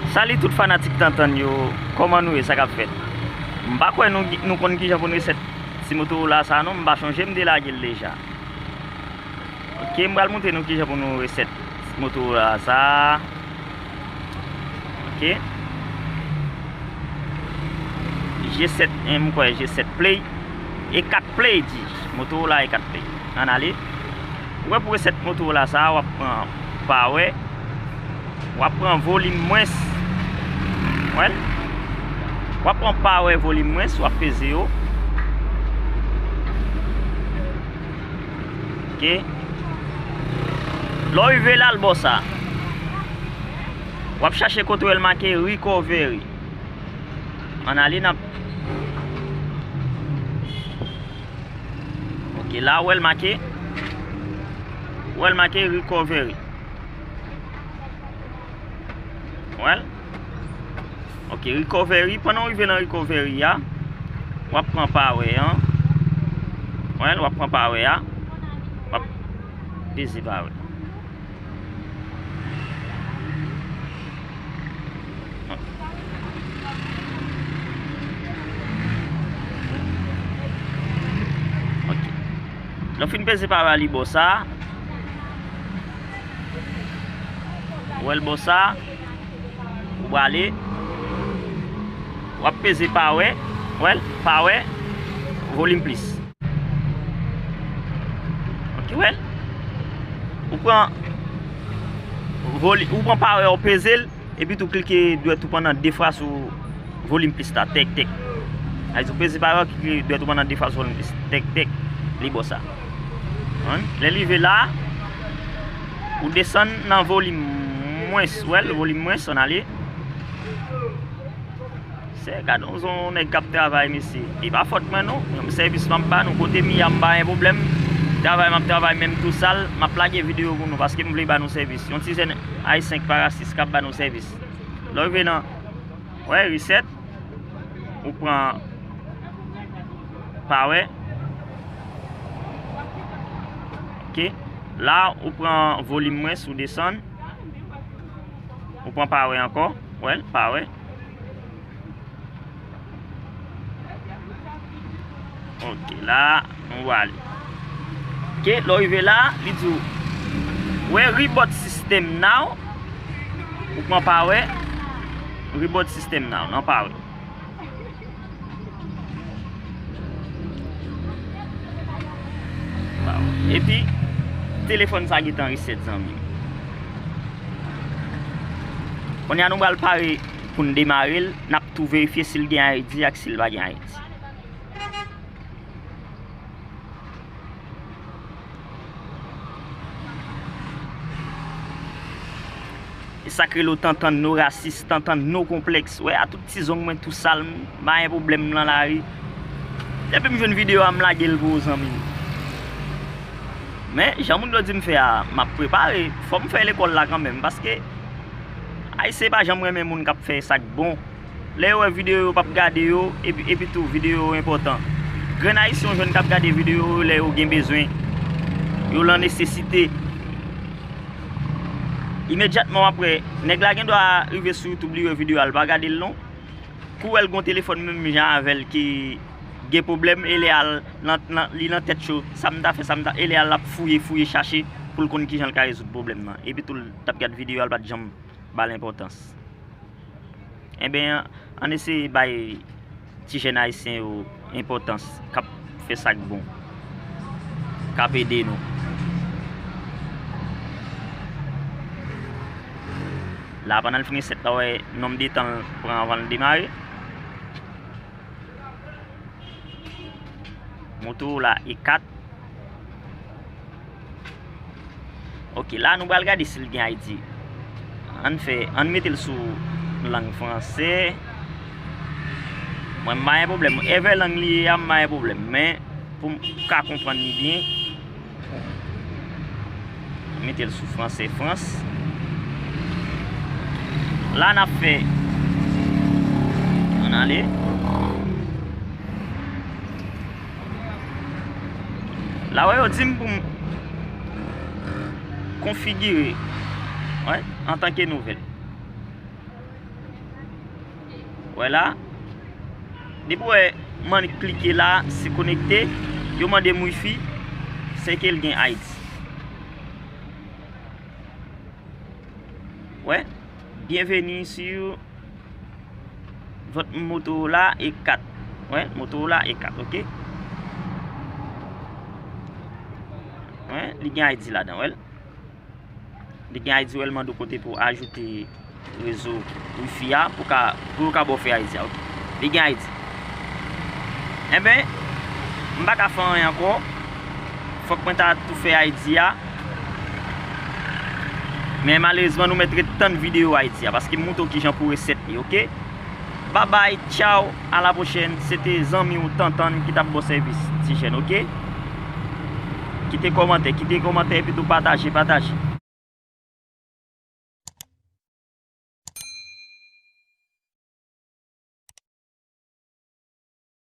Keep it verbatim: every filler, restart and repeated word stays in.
Salut tout fanatik Tantann yo, kòman nou ye, sa k ap fèt? M pa kwè nou, nou konn kijan pou n resèt ti Motorola sa non, m pa chonje m te lage l deja. Ok, m pral montre nou kijan pou nou resèt Motorola sa. Ok. G sèt, eh, m kwè G sèt Play. E kat Play di. Motorola E kat Play. Ann ale. Ou wè pou resèt Motorola sa, w ap pran power. W ap pran volim mwens. Wè? W ap pran power volim mwens, w ap peze yo. Ok. Lè w rive la, l bò sa. W ap chache kote w wè l make recovery. Ann ale nan. Ok, la w wè l make. W wè l make recovery. Wè l? Ok, recovery. Pandan w rive nan recovery a, w ap pran power an. Wè l, w ap pran power a. W ap peze power. Ok. Lè w fin peze power a, li bò sa. Ou wè l bò sa. Ou prale. W ap peze power. Ou wè l? Power. Volim plis. Ok, ou wè l? Ou pran voli-, ou pran power, ou peze l, epi tou klike dwèt ou pandan de fwa sou volim plis la, tèk, tèk. Sa vle di ou peze power, klike dwèt ou pandan de fwa sou volim plis, tèk, tèk. Li bò sa. Lè l rive la, ou desann nan volim mwens, ou wè l, volim mwens, ann ale. Se, gade yon zon nèg k ap travay, mesye. E pa fòt mwen, non. Menm sèvis m ap ba nou. Kote m ye a, m pa gen pwoblèm. Travay m ap travay, menm tou sal, m ap lage videyo pou nou, paske m vle ba nou sèvis. Yon ti jèn ayisyen k pa rasis, k ap ba nou sèvis. Lè w rive nan, wè, reset, ou pran power. Ok. La, ou pran volim mwens, ou desann. Ou pran power ankò. Wè l, power. Ok, la, nou ale. Ok, lè w rive la, li di w, wè reboot system now. Ou pran power, reboot system now, nan power. Epi, telefòn sa gentan reset, zanmi m. Kounye a, nou pral pare pou n demare l, n ap tou verifye si l gen I D ak si l pa gen I D. E sa k rele w tantann, no rasis, tantann, no konplèks. Wè, a tout ti zong mwen tou sal, m pa gen pwoblèm nan lari. Depi m jwenn videyo a, m lage l pou ou, zanmi m. Men, jan moun yo di m fè a, m ap prepare. Fò m fè lekòl la kanmenm, paske Ayisyen pa janm renmen moun k ap fè sa k bon. Lè yo wè videyo yo, yo p ap gade yo, epi, epi tou, videyo yo enpòtan. Grenn Ayisyen w jwenn k ap gade videyo yo lè yo gen bezwen, yo lan nesesite. Imedyatman w ap wè, nèg la gen dwa rive sou YouTube, li wè videyo a, l pa gade l non. Kou w wè l gon telefòn menm jan avè l ki gen pwoblèm, e lè a l nan, nan, li nan tèt cho, sa m ta fè, sa m ta, e lè a l ap fouye, fouye, chache pou l konn kijan l ka rezoud pwoblèm nan. Epi tou, l t ap gad videyo a, l pa t janm ba l enpòtans. Enben, ann eseye bay ti jèn ayisyen yo enpòtans, k ap fè sa k bon, k ap ede nou. La, pandan l fin resèt la, w wè nonb de tan l pran anvan l demare. Motorola E kat. Ok, la nou pral gade si l gen I D. Ann fè, ann mete l sou lang fransè. Mwen, m pa gen pwoblèm. Èvè lang li ye a, m pa gen pwoblèm. Men, pou m ka konprann li byen, mete l sou fransè Frans. La n ap fè. Ann ale. La, wè, yo di m pou m konfigire, wè, antanke nouvèl. Wè la. Depi w wè m annik klike la, se konekte. Yo mande m wifi, se ke l gen I D. Wè, bienvenue sur votre Motorola E kat. Wè, Motorola E kat, ok. Wè, li gen I D ladan, wè. Li gen I D, wè, l mande w kote pou ajoute rezo wifi a pou ka, pou yo ka ba w fè I D a, ok. Li gen I D. Enben, m pa ka fè anyen ankò. Fòk mwen ta tou fè I D a. Men malerezman, nou mèt ret tann videyo I D a, paske m montre w kijan pou resèt li, ok? Babay, tchaw, a la pwochèn. Se te zanmi w Tantann ki t ap ba w sèvis, ti jèn, ok? Kite kòmantè, kite kòmantè, epi tou pataje, pataje.